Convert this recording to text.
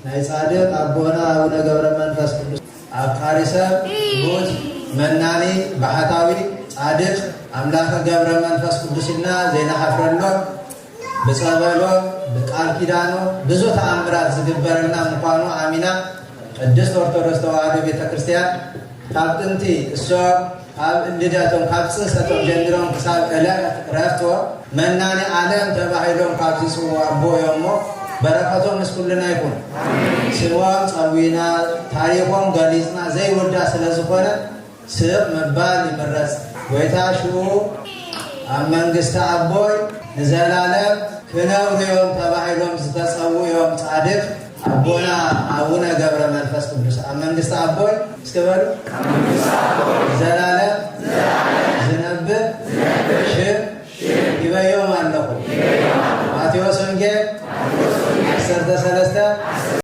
ናይ ጻድቅ ኣቦና ኣቡነ ገብረ መንፈስ ቅዱስ ኣፍቃሪ ሰብ፣ ትሑት፣ መናኒ፣ ባሕታዊ፣ ጻድቅ፣ ኣምላከ ገብረ መንፈስ ቅዱስ ኢልና ዘይንሓፍረሎም፣ ብጸበሎም ብቃል ኪዳኑ ብዙ ተኣምራት ዝግበረልና ምዃኑ ኣሚና ቅድስት ኦርቶዶክስ ተዋህዶ ቤተ ክርስቲያን ካብ ጥንቲ እሶም ካብ ልደቶም ካብ ጽንሰቶም ጀሚሮም ክሳብ ዕለት ዕረፍቶም መናኒ ዓለም ተባሂሎም ካብ ዝጽውዑ ኣቦ እዮም እሞ በረከቶም ምስ ኩልና ይኹን። ስሞም ጸዊና ታሪኾም ገሊጽና ዘይውዳእ ስለ ዝኾነ ስቕ ምባል ይምረጽ። ጎይታ ሽኡ ኣብ መንግስቲ ኣቦይ ንዘላለም ክነብሩ እዮም ተባሂሎም ዝተጸውኡ እዮም ጻድቅ ኣቦና ኣቡነ ገብረ መንፈስ ቅዱስ። ኣብ መንግስቲ ኣቦይ እስከ በሉ ንዘላለም ዝነብር ሽም ሂበዮም ኣለኹ። ማቴዎስ ወንጌል 13።